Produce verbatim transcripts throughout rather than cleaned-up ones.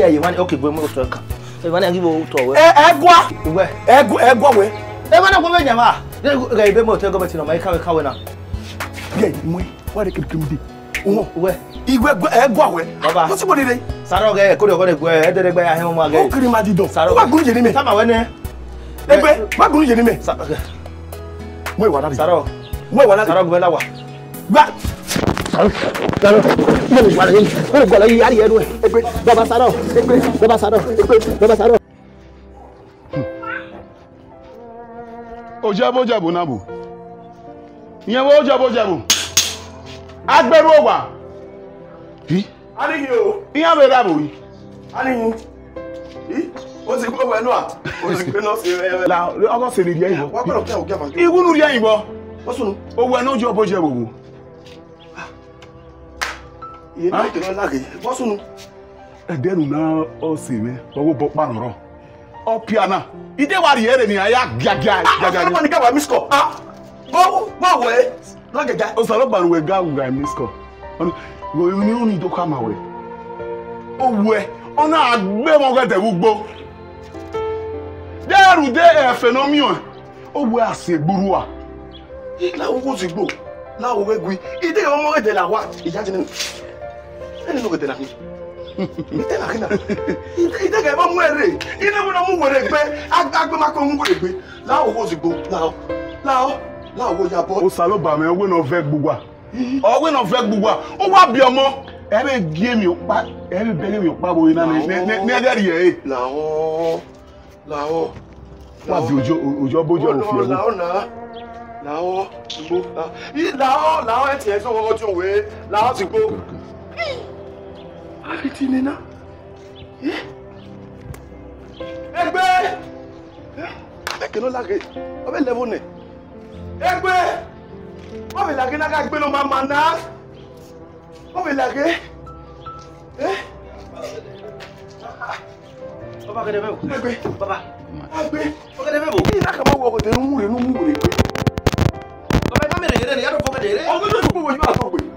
tie ye mani, okay, gbe mu otọ kan. E mani a ghi vbe otọ wẹ. Ẹ, ẹ gua. Wẹ. Ẹ gu-, ẹ gua wẹ. E mani gbe vbe nyama. Ghẹ ibe mu otọ gọmẹti nọ, ma i kawe kawe na. Ye, mu, wa de kiri kiri de. Uwọ. Wẹ. Igwe gua, ẹ gua wẹ. Baba. What's going on? Sarọ ghe, kori ọgọ ne gbe, ẹ dẹrẹ gbe ya hẹn ọmọ aghe. O kiri ma di dọ. Sarọ. Wa gun je ni mẹ. Tama wẹ nẹ. Egbe, wa gun je ni mẹ. Sa-, okay. Mu ewa na. Sarọ. Mu ewa na. Sarọ gbe la wa. Gba. Sarọ. Sarọ. Mo le wala yi. Mo le wala yi, ari ẹnu ẹ. Egbe. Baba Sarọ. Egbe. Baba Sarọ. Egbe. Baba Sarọ. Ojẹbo ojẹbo na bu. Iyẹn vbe ojẹbo ojẹbo. Agberu owa. Hi. Ani yi o. Iran vbe gha vbo yi. Ani yi. Hi. O ti gbogbo ẹnu a. O ti gbé nọ se rẹ. La, ọgọ se ni rhie yi vbọ. Wa gbọdọ kẹ o kẹ fa. Iwu nu rhie yi vbọ. Bọsunu. Owẹ ne ojẹbo ojẹbo vbo. Iye na kele laghe. Bọsunu. Ẹdẹ ne u na ọ sẹ mwẹ, ọ ghe obọ ọkpa nọ rrọọ. Ọ pia na, I de wa rhie ẹre ne iran ya giagia, giagia. Osanobua ni ga wa miss call. Ah, vbọ, vbọ wẹ, na giagia. Osanobua ne uwẹ ga wa miss call. Ọni, ghe emwi ne irun ni do khama wẹ. Owẹ, ọ na gbe mwẹ ọghe ẹdẹ vbe ugbo. De rhunmwuda ẹfe ne ọ miẹn ọẹn. Owẹ a sẹ gbe urhua. I la wo wo zigbo, la wo we gui. I de ọmọ ghe de la wa, I ya jẹ nene. Ẹni no ghe de na ni. I de na kina. I de, I de ghe ba mu ere. I de wena mu were gbe. Agbe ma ko mu were gbe. La wo wo zigbo, la o. La o. La wo ya bọ. Osanobua mwẹ, wẹ ne ọ vẹ gbe uwa. Ọ wẹ ne ọ vẹ gbe uwa. Uwa biẹ ọmọ. Ẹ vbe gie emwi ọkpa, ẹ vbe bẹghe emwi ọkpa vbe ena ne, ne, ne, ne ẹ ghẹ rhie ẹre. La o. Lahọ. Wa di ojo, ojo bojo ofie ẹwu. Lahọ na. Lahọ, igbo. Lahọ, lahọ, ẹ tiẹ zọ ọmọ ọdiọn wẹ. Lahọ ti gbo. A fi ti nena. Egbe. Eke nọ laghe. Ọ vbe lẹvbo nẹ. Egbe. Ọ vbe laghe na gha gbe ne ọ ma ma na. Ọ vbe laghe. Eh? Baba, gẹdẹ vẹ o. Egbe. Baba. Agbe. Ọ gẹdẹ vẹ o. Ina ka ma wọ ọgọdẹ ne u mu rre, ne u mu were egbe. Baba, ẹ na miẹn rere ne ya do fọ gẹdẹ rre. Ọ gẹdẹ fọ gẹdẹ, ọ gẹdẹ fọ gẹdẹ.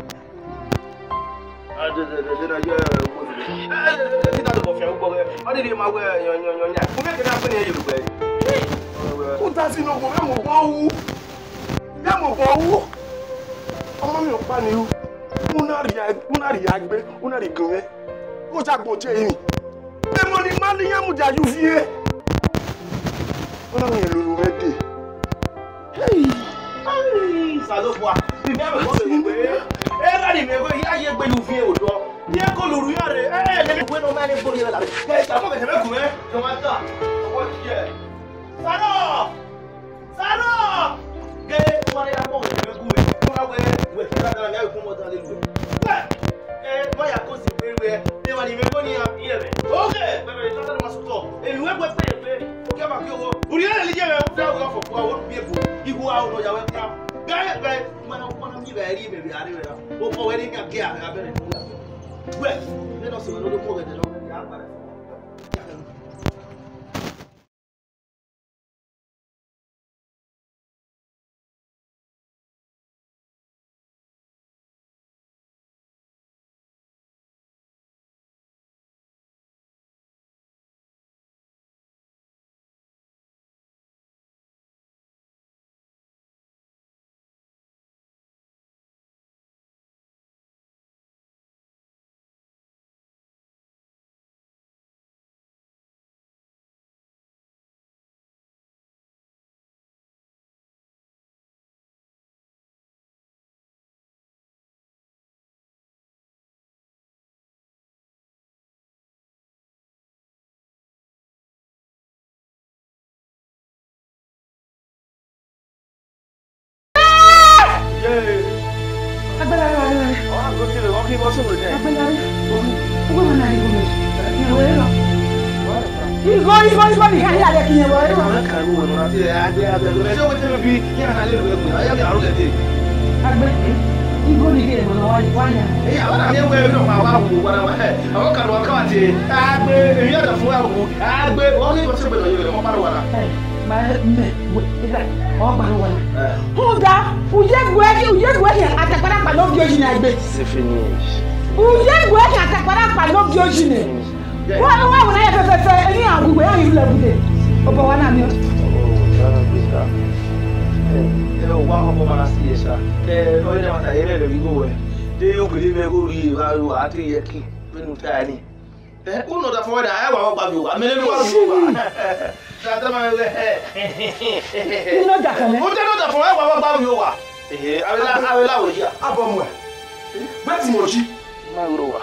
Ọ ni rhie ma wẹ yọnyọnyọnya. U miẹn kẹdẹ a fẹ ne irẹn ye lugbe. U ta si ne ogbọ vbe mu obọ ru. Vbe mu obọ ru. Ọmọ mi ọkpa ni ru. U na rhia, u na rhia egbe, u na rhie igun mwẹ. Ko ja gbọn je rin. Emọ ni ma ne iran mudia ye uvie. Ọ na miẹn lulu mwẹ dee. Hey! Hey! Osanobua, I miẹn vbe ọghe wẹ, erha ni mẹ wẹ, I ya ye egbe ye uvie odọ. Iran ko lulu iran rre, ẹ, ẹ, ne wẹ ne ọ ma ne gbe orhiọn la. Ẹ, Osanobua, gẹdẹ vbe gu mwẹ, jọ ma ta. Ọwọ tiẹ. Osanobua! Osanobua! Ghe, u ma rhie ya kpọnmwẹ ne gu mwẹ. U na wẹ, wẹ, kẹ na da na, ya vbe gu mwẹ ọta lele uwẹ. Wẹ! Ẹ, ma ya ko si gbe wẹ, emwa ni mwẹ ko ni iran, iran mwẹ. Oke, bẹbẹ, tata ne ma sotọ. Emwi wẹ gbe pe ye pe. Oke, ma ki owo. Urhi ẹre lije mwẹ, u da wẹ ọfọ kua, wo bi ebo. Igho a, u nọ ya wẹ kua. Ghe, ghe, u ma na, u ma na miẹn vbe a rhie mwẹ vbe a rre mwẹ ra. Okọ wẹ ne iran gie a, a bẹrẹ ne iran. Wẹ, ne nọ sẹ wẹ ne ọ do mu ọghẹdẹ nọ, ya gba. Igho, igho, igho, ni hia hia lẹ ke irẹn vbe ọre. Agbe, igho ni ghe emọ ne ọ wa ya. Agbe, ọ ghi vbe sẹ egbe nọ ye vbe ọkpa ne uwa na. Ẹ, ma mẹ, wẹ, ira, ọ gba ne uwa na. Ẹ. Rhunmwuda, u ye gu ẹre, u ye gu ẹre atakparakpa ne ọ viọ yi na egbe. C'est fini. U ye gu ẹre atakparakpa ne ọ viọ yi na. Wẹ, wẹ, wẹ, na ye fẹfẹfẹ, eni a gu wẹ, a yi lẹ bude. Obọ wa na miẹn. Oh, that is good. Ẹ, ẹ, wa ọkọ ma na si ẹ sa. Ẹ, ọ ye na ma ta, ẹ, ẹ, ẹ, igho wẹ. De yo gele mẹ igho ri, wa, wa, a te ye ki, vbene u ta ni. Eh, unu ọdafẹn wẹ na, ẹ wa vbe ọgba vbe owa, mẹ ne wa vbe owa. Dada ma wẹ. Unu ọdafẹn nẹ? Unu ọdafẹn, ẹ wa vbe ọgba vbe owa. Eh, avbe la, avbe la wẹ ya. Abọ muẹ. Wẹ ti mọ ji. Ma ro wa.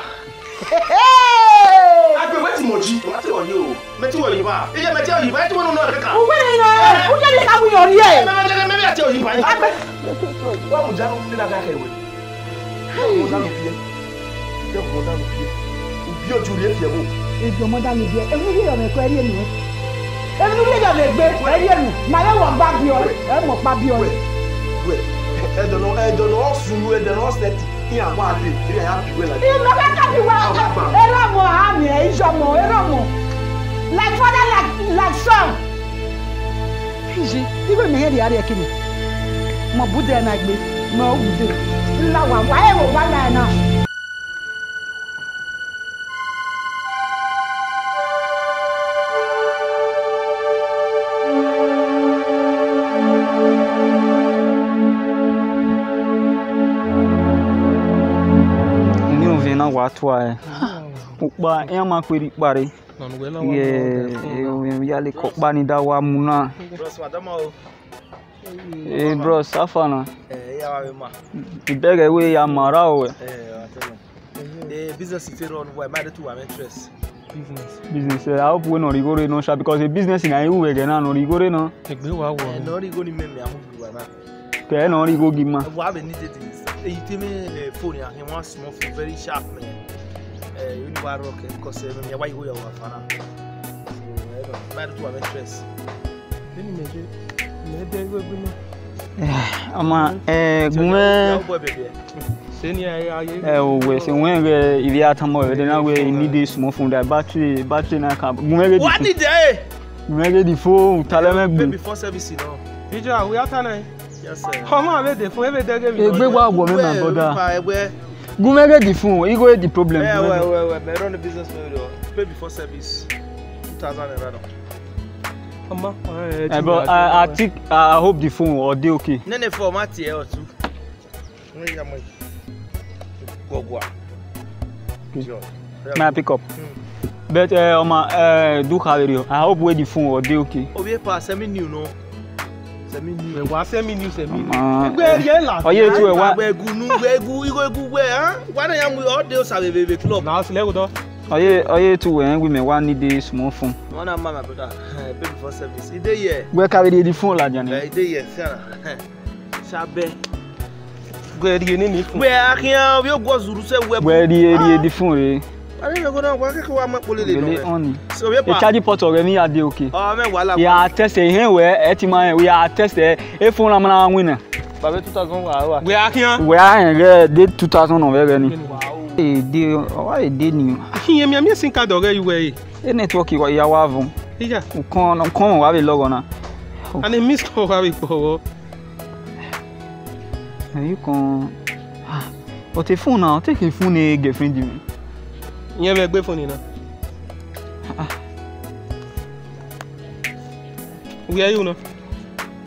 Agbe wẹ ti mọ ji. Ma ti wọ yi o. Mẹ ti wọ yi ba. Iye mẹ ti wọ yi ba, ẹ ti wọ nọ nọ ka. Uwẹ ni nọ, u jẹ ni ka mu yọ ri ẹ. Mẹ, mẹ, mẹ, mẹ ti wọ yi ba. Agbe. Wa mu ja nu ni na ga kẹ wẹ. Ọmọ da ne u biẹ. Ọmọ da ne u biẹ. U biẹ oju rhie fiẹ vbo? Ebi ọmọ da ne u biẹ. Emwi ne u rhie yọ mwẹ ko, ẹ rhie nuẹn. Emwi ne u rhie yọ mwẹ egbe, ẹ rhie nuẹn. Ma vbe wọ gba biẹ ọre, ẹ mọ ọkpa biẹ ọre. Wẹ, wẹ, ẹdẹ nọ, ẹdẹ nọ ọ sunu, ẹdẹ nọ ọ sẹtin, iran wa dee, iran ya bi wẹ ladian. Ima gha ka bi wa. Erha ọmọ a miẹn, iyọmọ, erha ọmọ. Like father, like, like son. Iye, igho mẹ hẹn rhie arhiẹ ke mẹ. Mẹ ọ bu dẹ na egbe, mẹ ọ wu dee. La wa, wa ẹvbo wa la na. Eni ovbi na wa tua ẹre. Ukpa, iran ma kpe rre ikpa rre. Iye, ovbi ya leke ọkpa ni da wa mu na. Bros, wa dama o. Eh, bros, how far na? Eh, ya wa vbe ma. Ibẹghe wẹ ya ma ra o wẹ. Eh, I tell you. Eh, business if you run well, might do to have interest. Business. Business, eh, I hope we nọ rhie igho rre nọ sha, because a business na i ru ẹghẹ na nọ rhie igho rre nọ. Egbe wa wọ. Eh, nọ rhie igho ni mẹ, mẹ a hope you are not. Kẹ nọ rhie igho gi ma. Wa vbe need this. Eh, you tell me, eh, phone ya, he want small phone, very sharp, man. Eh, you know what rock, eh, because, eh, me, why you go your wife, na? So, eh, no, might do to have interest. Vbene imẹ je, imẹ de igho egbe nẹ. Ọma, eh, gu mwẹ. Sẹ ni a, a ye. Eh, owẹ, sẹ wẹ ghẹ ivbi a tama wẹ vbe na wẹ, you need a small phone that battery, battery na ka. Gu mwẹ ghe the phone. What did they? Gu mwẹ ghe the phone, ta lẹ mwẹ gbe. Pay before service, you know. Ija, we are tana. Yes, sir. Ọmọ avbe de phone, ebe de ghe mi. Egbe wa wọ mẹ, my brother. Gu mwẹ ghe the phone, igho the problem. Yeah, well, well, well, man, run the business for you, though. Pay before service. Two thousand naira, no. Ọmọ, eh, eh, but I, I think, I hope the phone will dey okay. Nene format here or two. Guagua. Okay. Sure. May I pick up? Hmm. But, uh, Oma, uh, do carry you. I hope where the phone will dey okay. Ovie pa, send me new, no. Send me new. Wa send me new, send me new. Ọma, where, eh, la? Oye, tu, eh, wa. Where gu nu, where gu, igho gu where, huh? Why don't you all day osa be club? Now, let's go. Oye, oye, tu, eh, we may one need a small phone. One of my brother, eh, pay before service. He dey here. Where carry the phone, la, Johnny? Eh, he dey here, sir. Sabe. Wẹ rhie nene phone. Wẹ a khian, ovbi oguọ zuru sẹ wẹ. Wẹ rhie, rhie the phone re. Are you gonna work? Wa ma kpolo le. Gele no. On. So we pa. Charge port ọghẹ mi ya dey okay. Oh, me wala. Ya test e, hẹn wẹ, ẹ ti ma hẹn, we ya test e. E phone na ma na win na. Babe, two thousand wa wa. Wẹ a khian. Wẹ a hẹn ghẹ de two thousand ọghẹ ni. Wow. E de, ọ wa e de ni. Ahin, mi, mi sin card ọghẹ yu wẹ e. E network wa ya wa vun. Iya. Ukọn, ukọn wa vbe lọghọ na. And a miss call wa vbe kpọghọ. Ẹn, you can, ah, but a phone now, take a phone, a girlfriend you. Iye vbe egbe phone na. Ah. Where you now?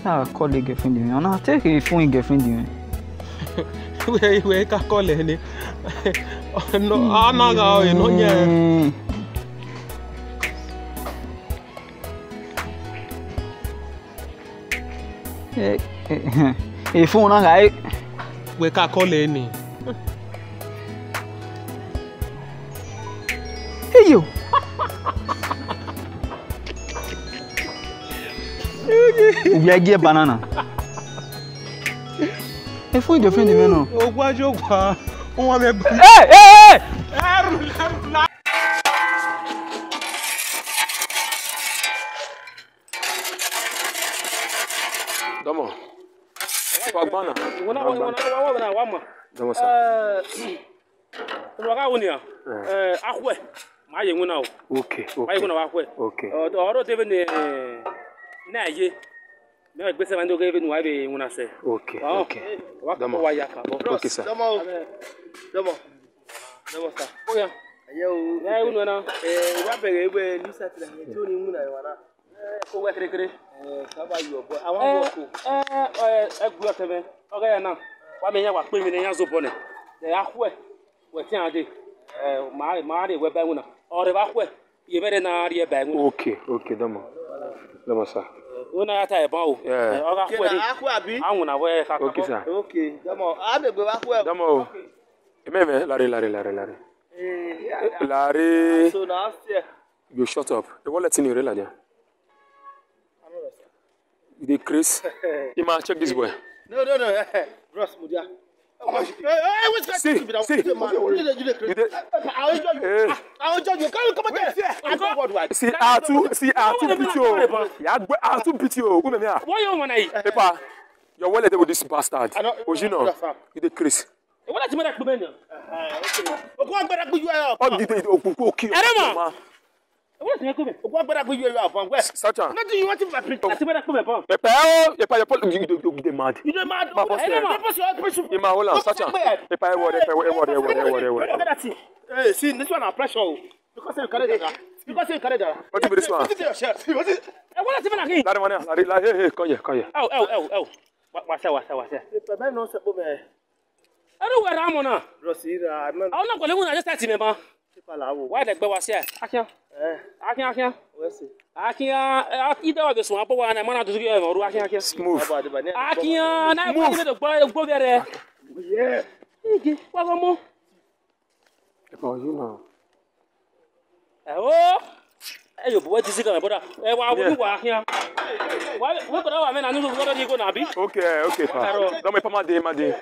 Ah, call a girlfriend you. Now take a phone, a girlfriend you. Where, where can call any? No, I no go, you know, yeah. Mm. Eh, eh, eh, phone na gha. Wẹ ka call ẹre ni. Hey, yo. Uwẹ gie banana. E phone girlfriend mwẹ nọ. Ogua je ogua. Hey, hey, hey! Dọmọ. Ipa gbana. Iwọ na, iwọ na, iwọ na, iwọ na, wa ma. Dọmọ sa. Eh, iwọ gha wu nia. Eh. Eh, akhuẹ. Ma ye iwinna o. Okay, okay. Ma ye iwinna wa akhuẹ. Okay. Ọ, ọ ro de vbe ne, eh, na ye. Mẹ gbe sẹ ma ndo ghe vbe ne uwa vbe iwinna sẹ. Okay, okay. Wa ko wa ya ka bọ. Okay, sir. Dọmọ o. Dọmọ. Dọmọ sa. Oya. Aye o. Ya unu na. Eh, wa bẹghe vbe ni sa tira. Eto ni iwinna wa na. Ko wẹ krekre. Eh, ka ba yọ bọ. Awa wọ ko. Eh, eh, ẹgbẹ ọtẹn mwẹ. Ọghe ya na. Wa mẹ yan wa kpe emwi ne iran zobọ nẹ. Ẹ akhuẹ. Wẹ tian dee. Eh, ma, ma rhie wẹ ba iwinna. Ọ rre vbe akhuẹ. Ye vbe rre na rhie ba iwinna. Okay, okay, dọmọ. Dọmọ sa. Wẹ na ya ta ẹban o. Yeah. Eh, ọ gha akhuẹ dee. Akhuẹ abi? A winna wẹ kha. Okay, sir. Okay, dọmọ. A degbe vbe akhuẹ. Dọmọ o. Emẹ, emẹ, lare, lare, lare, lare. Eh, yeah, yeah. Lare. So na upstairs. You shut up. The wallet in your ladian. You dey craze. You must check this boy. No, no, no. Bros, Mudia. See, see. You dey, eh. See, I too, see, I too beat you. Yeah, I too beat you. Who me, me, ah? What you want to eat? Epa, your wallet dey with this bastard. Ojino, you dey craze. What is the matter with you? Ogun agbada gbe you up. Oh, the, the, the, Ogun, Ogun, Ogun, Ẹ rẹ mọ. Ma. What is the matter with you? Ogun agbada gbe you up. Where? Satan. Nothing you want to my print. What is the matter with you? Epa o, epa, your pol-, you, you, you dey mad. You dey mad. Ma boss. Ẹ rẹ mọ. Purpose your operation. You ma hold on, Satan. Epa, ẹ wọ, epa, ẹ wọ, ẹ wọ, ẹ wọ. Hey, see, this one na pressure o. Because you carry dagger. Because you carry dagger. What be this one? What is yourself? What is? Ẹ wọ lati fana kin. Lari mọ na, lari, lari, hey, hey, come here, come here. Ẹ o, ẹ o, ẹ o, ẹ o. Wa, wa sẹ, wa sẹ, wa sẹ. Epa, man, no sẹ po me. Ẹrú wẹ ra mọ na. Bro, si ra, man. Àwọn náà kò lè mú ìrìnàjò sẹ́ẹ̀tì mi mọ́. Tipa la wo. Wá ẹ̀dẹ̀ gbẹ wá sí ẹ̀. Akíá. Eh. Akíá, akíá. Wẹ́ sẹ. Akíá, ẹ, a, ide wa bẹ sùn, abọ́ wa náà, mọ́nà tuntun yẹ ẹ̀mọ́, ru akíá, akíá. Smooth. Baba, de ba ni. Akíá, náà gbọ́ mi tó gbọ́, gbọ́ bẹ̀rẹ̀. Yeah. Igi, wá gbọ́ mọ́. Ẹ kàn yín náà. Ẹ o, ẹ yóò bu wẹ́ ti sí kan, brother. Ẹ wá, wọ́n ní wà á kíá. Wá, wọ́n kọ́ da wà mí náà, nínú gbọ́dọ̀ ní igbó náà, àbí? Okay, okay, pa. Ẹ rọ. Dọ́mọ ipa má dé, má dé.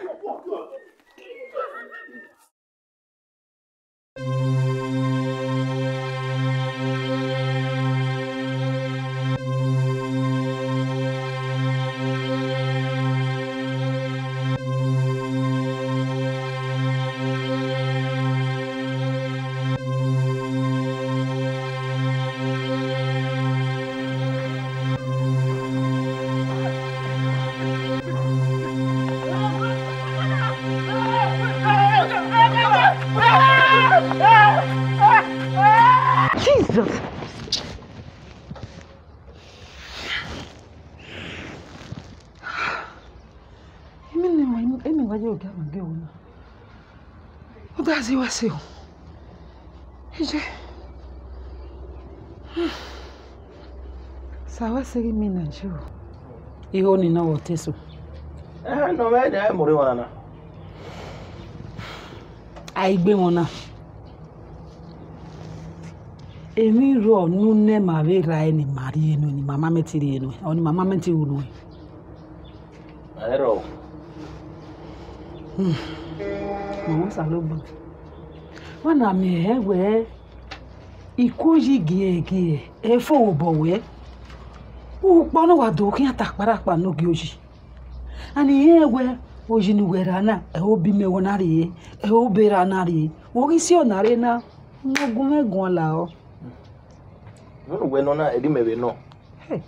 Jesus! Imina wa, imina wa ye ogia ma ghe wo na. Ọ da zẹ wẹ sẹ o. Iye. Sa wẹ sẹ ghi imina ye o. Iho ni nọ vbe otọ eso. Ẹhẹn, nọ mwẹ nẹ, ẹ mọ rre emwa na. A i gbe emwa na. Emwi rrọọ ne une ma vbe rra ẹre ne ima rhie nuẹn, ne ima ma mẹ te rhie nuẹn, ọ ne ima ma mẹ te ru nuẹn. Ẹ rrọọ. Hmm. Ma Osanobua. Wa na miẹn hẹ wẹẹ, ikuo yi giẹgiẹ, ẹ fo vbe obọ wẹ. Ukpọn ne wa do khian ta kparakpa ne ogie oyi. Ani irẹn wẹẹ, oyi ne uwẹ rra na, ẹ ho bi mẹ wẹ ọ na rrie, ẹ ho be rra na rrie. Vbe ọ ghi si ọna rre na, ne ọ gu mwẹ guan lahọ. Vbene uwẹ nọ na, ẹdẹ imẹ vbe nọ. Hey.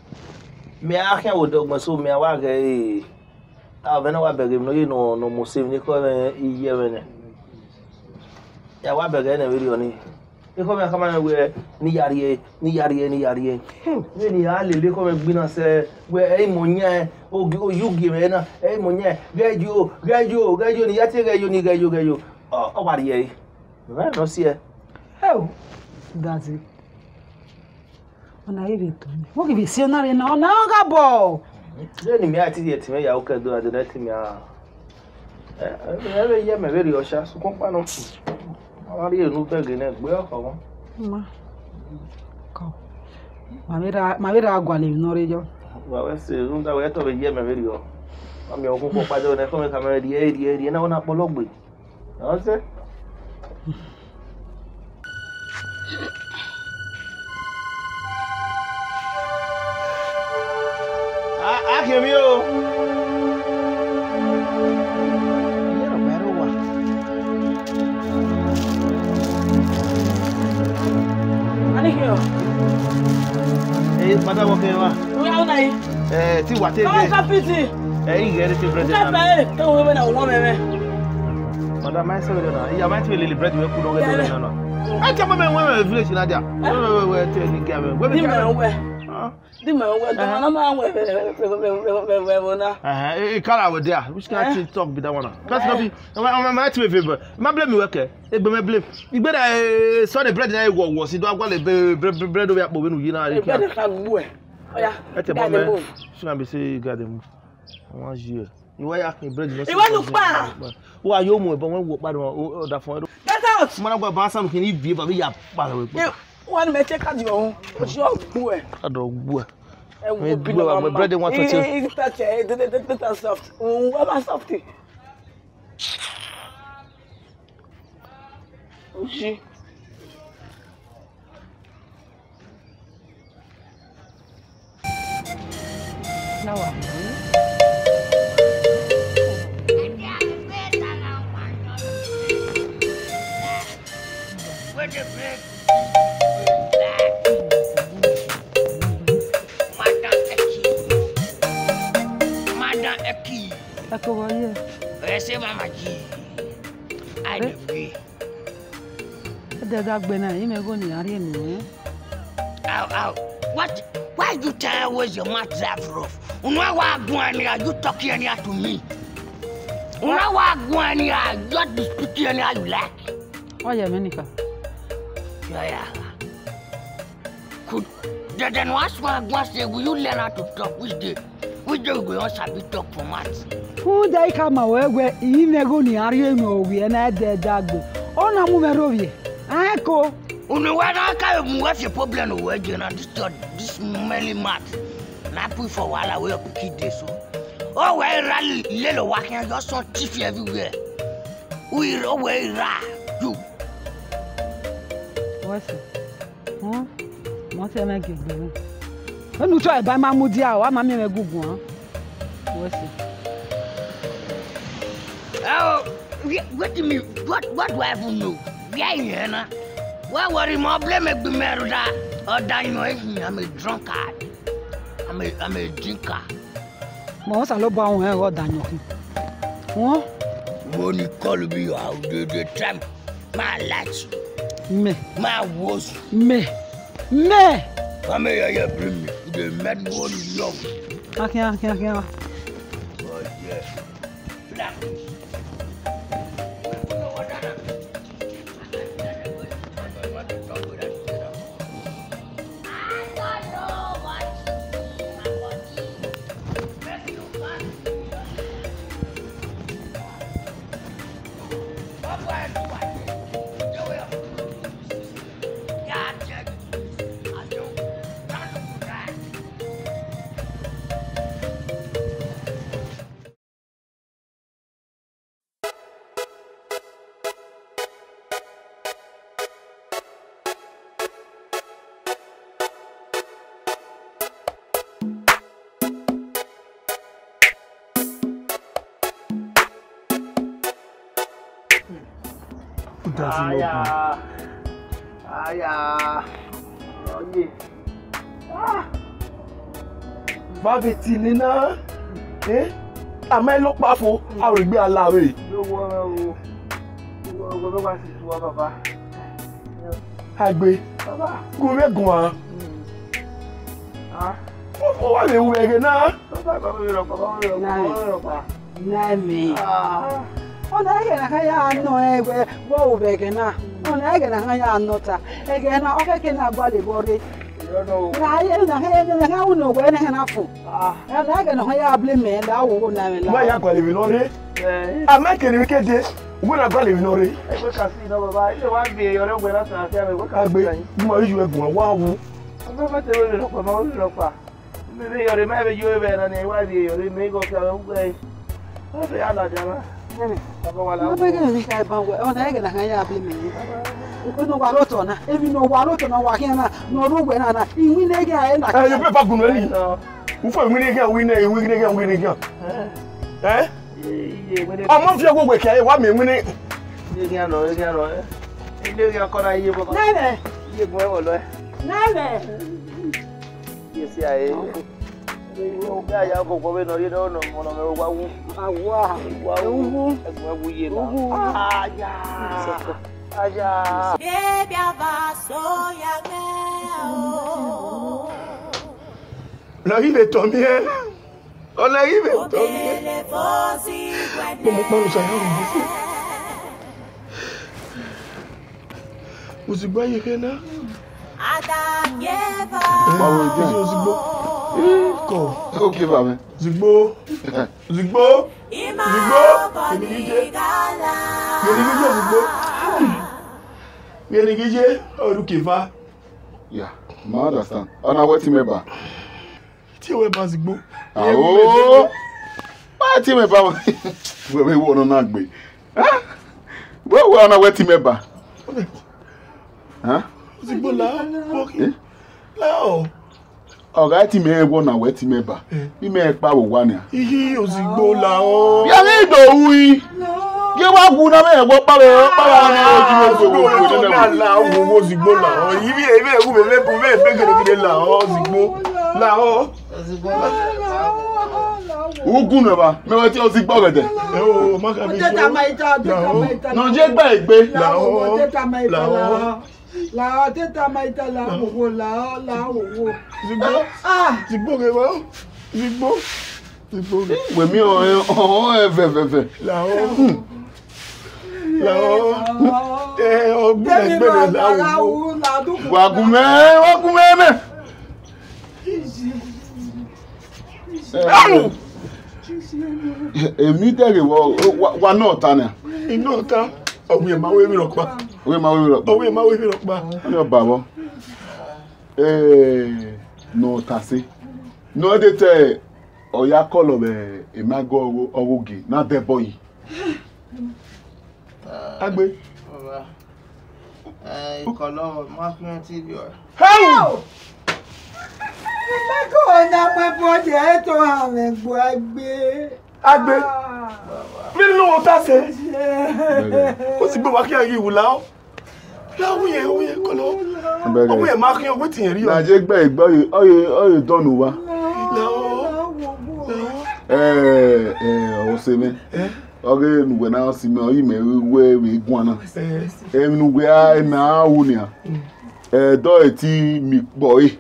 Mẹ a khian vbe odẹ ọgbẹn so, mẹ a wa ghẹ ẹre. A, vbene ọ wa bẹghe emwi ne ọ ye nọ, ne ọ mu ose emwi ne ekhọe mwẹ iye mwẹ nẹ. Ya wa bẹghe ẹnẹ vberriọ nii. Ekhọe mwẹ khama mwẹ wẹẹ, ne I ya rrie, ne I ya rrie, ne I ya rrie. Hmm. Vbene I ya lele ekhọe mwẹ gbinna sẹ, wẹẹ, ẹ i mọ yan, ogi-, oyi ugie mwẹ na, ẹ i mọ yan, ghẹ yo, ghẹ yo, ghẹ yo, ne I ya tie ghẹ yo, ne I ghẹ yo, ghẹ yo. Ọ, ọ wa rrie ẹre. Mẹ ma nọ siẹ. Hell, Daddy. Ọna ghi vbe tọ mẹ. Wẹ ghi vbe si ọna rre na, ọna ọ gha bọ. Vbene mẹ a ti rhie ẹtin mwẹ ya, okẹ do, a dẹ ne ẹtin mwẹ a. Ẹ, ẹ, ẹ vbe ye mẹ vberriọ sha, sokpan ọkpa nọ. A ma rhie enu bẹghe nẹ, gbe ọkhọ mwa. Ma. Kọ. Ma vbe ra, ma vbe ra gualọ emwi ne ọ rre yọ. Wa wẹ sẹ, rhunmwuda wẹ tọ vbe ye mẹ vberriọ. Ma miẹn ọkhunkhu ọkpa dẹ nẹ, ekhọe mwẹ khama mwẹ rrie, rrie, rrie, na ọ na kpọlọ gbe. Ọ sẹ. A, a khian emwi o. Iye rhọkpa ẹre owa. Ani khian. Eh, madam, okay, wa. Uya una yi. Eh, ti wa te. Come and stop it. Eh, I get it, bread. Stop it. Ke wo me na wo me me. Madam, I say we na. Ya ma ti lele bread we ku no get na na. Ẹ tẹ mọ mẹ wẹ village na dia. Wẹ wẹ wẹ tẹ ni gẹ mẹ. Wẹ mi gẹ mẹ. Di mẹ wẹ, dọmọ na ma wẹ vbe na. Eh, e kala wẹ dia. Which kind of thing talk be that one? Cause no be, ma ma ti vbe vbe. Ma blame me wẹ kẹ. Egbe mẹ blame. Igbe da, eh, so the bread na wọ wọ si do agwa le bread over akpo vbe nu yi na. Bread ka gbu ẹ. Oya. Ẹ tẹ bọ mẹ. Should I be say God dem. One year. Iwẹ ya khin bread no. Iwẹ nu kpa. Wa yo mu ẹbọ wẹ wo kpa do, o da fọn ẹdo. Get out. Mana gba ba sam khin ibi ba bi ya pa wẹ. Wa ni mẹ check out your own. O si o gbu ẹ. Ado gbu ẹ. Ẹ wo bi na bread one twenty. It, it, it, it, it soft. O wa ma soft. O si. Madam Eki. Eko vbe ọ ye? Ẹ sẹ mama ji. Ai de vbe. Ẹdẹ gha gbe na, imẹ gho ne iran rhie nuẹn. Ow, ow. What? Why you tell always your mouth drive rough? Unu a wa guan ni, you talking anyhow to me. Unu a wa guan ni, just be speaking anyhow you like. Ọ ye mwẹ nikan. Yeah, yeah. Could, then, then what's one, one say, will you learn how to talk? Which day? Which day we go on sabi talk for mouth? Rhunmwuda I ka ma wẹ wẹ, I mwẹ igho ne iran rhie nuẹn ovbi ẹre na ẹdẹ dagbe. Ọ na mu mwẹ rre ovbi ẹre. Aẹn ko. Unu wa na ka mu wẹ fi problem ne wẹ je na this your, this smelly mouth. Na put for wahala where your pikin dey so. Ọ wẹ ra lele owa khian, your son thief everywhere. Wẹ ra, you. What's it? Họn, mọ tẹ mwẹ gie egbe mwẹ. Vbene u tọ eba ma mudia, ọ ma miẹn mwẹ guguan. Wẹ sẹ. Oh, where, where do me, what, what do I even know? Where I am na? Why worry me? Blame me, be me, Ruda. Or Daniel, I'm a drunkard. I'm a, I'm a drinker. Ma Osanobua, ọ rẹn ọghe Ọdayọn khin. Họn? Wo ni call me, how the, the time. Ma light you. Mẹ. Ma worse. Mẹ. Mẹ. Come here, you bring me. The man wo ni love. Akhian, akhian, akhian. Oh, yeah. Black. Aya. Aya. Oye. Ah. Vbe a vbe tie nene na, eh? A ma lọ kpa fo, a rhie egbe a la vbe. Yo, wo, wo, wo, wo, wo, wa si tuwa, baba. Agbe. Baba. Gu mwẹ guan. Mm. Ah. Ọ, ọ wa vbe ru ẹghẹ na. Baba, baba, baba, baba, baba, baba. Nai mẹ. Ah. Ọna ẹghẹ na kha ya nọ ẹghẹ vbe ọ vbe ẹghẹ na. Ọna ẹghẹ na kha ya nọ ta. Ẹghẹ na ọ khẹke na gualọ vbe ọ rre. Ra ye na kha ye na kha unu wẹ na kha na fo. Ah. Ọna ẹghẹ na kha ya blame me da wo na me la. Wa ya gualọ vbe nọ rre. Eh. A ma kere ke de. Wẹ na gualọ vbe nọ rre. Ẹgbẹ ka si nọ baba. Ile wa bi yọrẹ wẹ na sa fi ame wẹ ka. Agbe. Mo yu ẹguan wa wu. Ọmọ ma te wẹ rọkpa, ma wẹ rọkpa. Mẹ vbe yọrre, mẹ vbe yo vbe na ne wa vbe yọrre, mẹ igho khian vbe ugbẹn. Ọ vbe ya ladian na. Ẹmwẹ, Baba wa la. Ọ na ẹghẹ na kha ya bọ imẹ. Ukpe ne ọ wa rre otọ na, emwi ne ọ wa rre otọ na, wa khian na, ne ọ rre uwẹ na na, iwinna ẹghẹ a i na. Ẹ, ye pepa gunu ẹre. Ufo iwinna ẹghẹ, iwinna, iwinna ẹghẹ, iwinna ẹghẹ. Ẹ? Iye, iwinna. Ọmọ fi ẹwu wẹ kẹ, wa mẹ iwinna. Iye khian nọ, iye khian nọ, ẹ. Iye khian kọ na iye baba. Nẹmẹ. Iye gun ẹvbo lọ ẹ. Nẹmẹ. Iye si a ẹ. Ọgẹ aya ọkọ vbe nọ rhie nọ nọ mọ nọ mẹ wa wu. Awa. Wa wu. Uwu. Ẹgbẹ wu ye na. Uwu. Aya. Aya. Baby, Ava, so ya me o. Lọ ghi vbe tọ miẹn. Ọ lọ ghi vbe tọ miẹn. Mo mu kpọnmwẹ osa ya wu. Ozigbo aye khe na. Ozigbo. Ikọ. Oke ba mẹ. Zigbo. Zigbo. Zigbo. Vbene I ghi ye. Vbene I ghi ye Zigbo. Vbene I ghi ye, ọ ru ke eva. Yeah, I understand. Ọ na wẹ te imẹ ba. Tie wẹ ba Zigbo. Ao. Wa tie mwẹ ba. Wẹ vbe wọ nọ na gbe. Wẹ wẹ ọ na wẹ te imẹ ba. Zigbo la. Eh? La o. Ọ gha te imẹ wọ na wẹ te imẹ ba. Eh. Imẹ kpa vbe owa nia. Ihi Ozigbo la o. Ya ni do wi. Ye wa wu na mẹ wọ kpa vbe, kpa vbe ne o ju o gbe wo gbe ne. La o, Ozigbo la o. Ivi, ivi, ivi, ivi, ivi, ivi, ivi, la o, Ozigbo. La o. Ugu nọ ba, mẹ wẹ tie Ozigbo ọgẹdẹ. Ẹ o, ma ka bi Teta so. Ma ita, teta ma ita. Nọ je gba egbe. La o. Teta ma ita, la o. La o, teta ma ita, la o, la o, la o. Zigbo. Ah. Zigbo ghe ba. Zigbo. Zigbo ghe. Wẹ mi ọ, ọ, ọ, ẹ vẹ, vẹ, vẹ. La o. Hmm. La o. Ẹ, ọ gbẹ, gbẹ, la o. Wa gu mẹ, wa gu mẹ mẹ. Au! Emwi dẹghe vbọ, wa, wa nọ ọta na. I nọ ọta, ọ wiẹ ma wẹ emwi rhọkpa. Ọ wiẹ ma wẹ emwi rhọkpa. Ọ wiẹ ma wẹ emwi rhọkpa. Ọ ni ọba vbọ. Eh, nọ ọta se. Nọ de te ọ ya kọlọ vbe emago ọgho, ọgho gie, na dẹ ẹbọ yi. Agbe. Baba. Eh, ikọlọ, ma khian te rriọ. Hey! Emago na mu ẹbọ ye, ẹ to ha mwẹ gbe Agbe. Agbe. Ah. Vbene ne uwẹ ta sẹ. Yeah. Ozigbo wa khian ghi wu la o. La wu ye, wu ye kọlọ. Bẹgẹ. Ọ wẹ ma khian, wẹ te rẹn rriọ. Na je gbe igbe ọye, ọye, ọye dọnu wa. La o. La o. Eh, eh, ọ se mẹ. Eh? Ọghe ne uwẹ na si mẹ, ọ yi mẹ wẹ vbe guan na. Eh. Emwi ne uwẹ a na ru nian. Mm. Ẹdọ eti mi kpọ ẹre.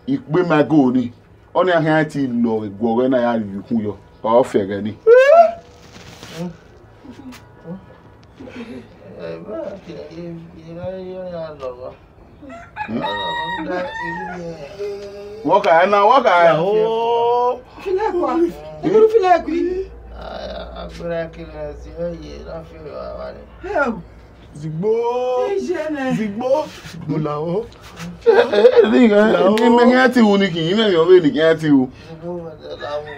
Ikpe ma go ni. Ọnii a khian ti lọ guọghẹ na ya rhie ukhun yọ. Ọ fiẹghẹ ni. Wọ́kà ẹ̀ na, wọ́kà ẹ̀. Ó. Filẹ̀kùn. Ìlú filẹ̀kùn. Agbára kìlọ̀ sí ọ̀yẹ́ láfi ọ̀rọ̀ àwa ni. Zigbo. Iṣẹ́ nẹ. Zigbo. Zigbo làwọn. Ẹ, ẹ, ẹ, ní ìgbà, ní mẹ kí á ti wù ní kì í, ní ẹ̀yọ́ bẹ́ẹ̀ ní kí á ti wù. Zigbo gẹ̀dẹ̀ làwọn.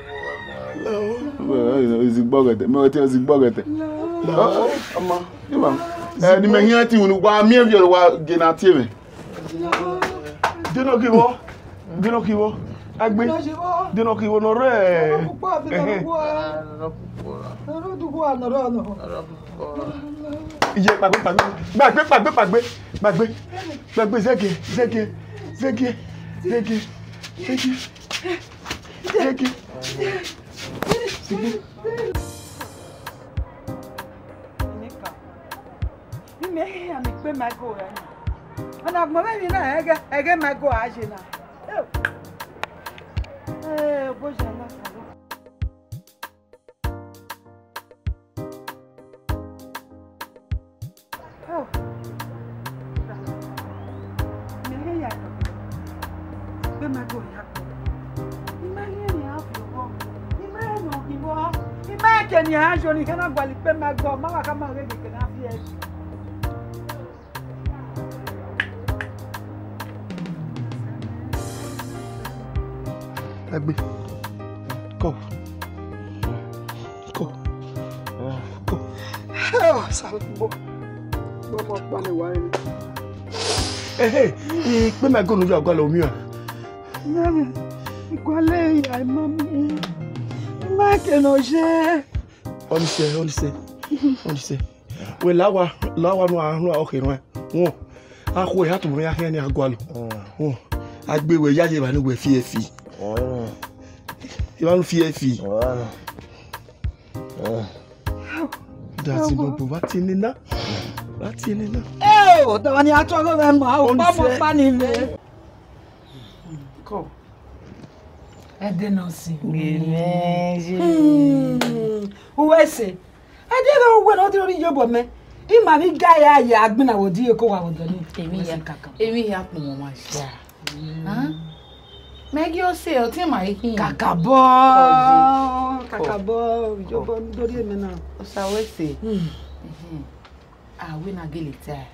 Làwọn. Ẹ, ẹ, ẹ, Zigbo gẹ̀dẹ̀, mẹ ọtí Zigbo gẹ̀dẹ̀. Làwọn. Ọmọ, ìmọ̀. Ẹ, ní mẹ kí á ti wù ní, wa mí ẹ fi ọ̀rọ̀ wa gẹ̀ náà tiẹ̀ mẹ́. Dino ki wọ, dino ki wọ, agbe, dino ki wọ nọ rẹ. Iye pagbe, pagbe, pagbe, pagbe, pagbe, pagbe, zẹgiẹ, zẹgiẹ, zẹgiẹ, zẹgiẹ, zẹgiẹ, zẹgiẹ. Imẹ hia ne ikpe ma go ra ni. Ọna agbọn vbe emwi na ẹghẹ, ẹghẹ ma go a ye na. Eh, oboja na. Oh. Mẹ hia ya. Ikpe ma go ya. I ma hia ne a fi obọ. I ma hia ne ọ ghi vbọ. I ma hia ke ne a yo ni hia na gualọ ikpe ma go. Ma wa ka ma ghe ghe ke na fi ẹre. Agbe. Come. Come. Sa gbọ. Gbọ mọ kpa ne wa re. Ehe, ikpe ma go nu ya gualọ omiẹn. Mami, igualọ ya ima mi. Ima ke nọ ye. Ọnise, Ọnise, Ọnise. Wẹ la owa, la owa nu a, nu a ọkhe ruẹn. Wọn, a khu ẹre, a tuma mwẹ ya khian ne a gualọ. Wọn, a gbe wẹ ya ye evba ne uwẹ fi ẹfi. Evba ne u fi ẹfi. Daddy, no, bro, vbe a tie nena? Vbe a tie nena? Eo, da wa ni a tọghe mwẹ ma, o kpa mọ kpa ni mwẹ. Ko. Ẹdẹ nọ sin. Amen. Hmm. Uwẹ sẹ. Ẹdẹ ghe uwẹ ne ọ diro ni yobọ mẹ. I ma vbe ga ya ye agbọn na vbe odẹ ko wa vbe odọ ni. Emwi hia, emwi hia kpọnmwẹ ọmwa ya. Hàn? Mẹ ghi ọ sẹ, ọ tie ma i khin. Kakabọ. Kakabọ, yobọ do rhie mẹ na. Osa wẹ sẹ. Hmm. Ehẹn. A wẹ na gele tae.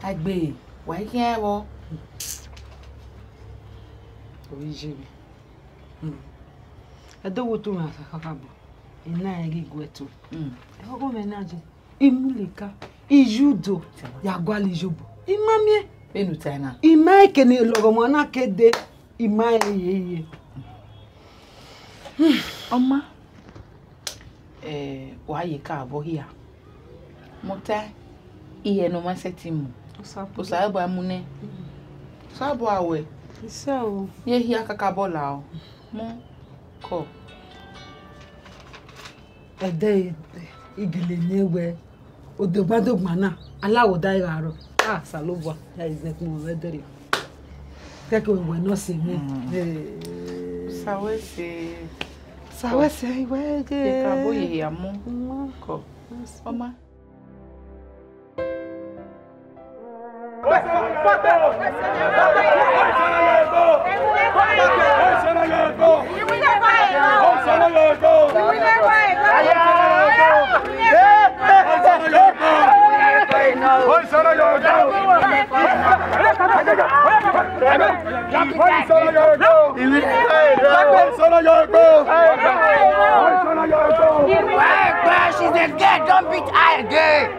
Agbe, wa i khian vbọ. Oyi je mi. Hmm. Ẹdẹ wo tu mẹ kakabọ. I na rẹn ghi gu ẹre to. Hmm. Ẹghọghọ mwẹ na je. I mu leka, I yu do, ya gualọ iyobọ. I ma miẹn. Vbene u tae na. I ma eke ne lọghọmwa na ke dee, I ma rẹn yeye. Ọ ma, eh, wa ye ka vbọ hia. Mẹ tae, ihe ne ọ ma sẹtin mu. Osa. Osanobua mu nẹ. Osanobua wẹ. Isẹ o. Ye hia kakabọ la o. Mu kọ. Ẹdẹ I gele miẹn wẹ, odegbadogba na, alawoda gha rrọọ. Ah, Osanobua, ya izẹkun mwẹ ẹdẹrriọ. Kẹkẹ wẹ nọ sẹ mwẹ. Mm. Eh. Osa wẹ sẹ. Osa wẹ sẹ, I wẹ ye. Kakabọ ye hia mu. Mm. Kọ. Ọ ma. She's a girl, don't beat her again.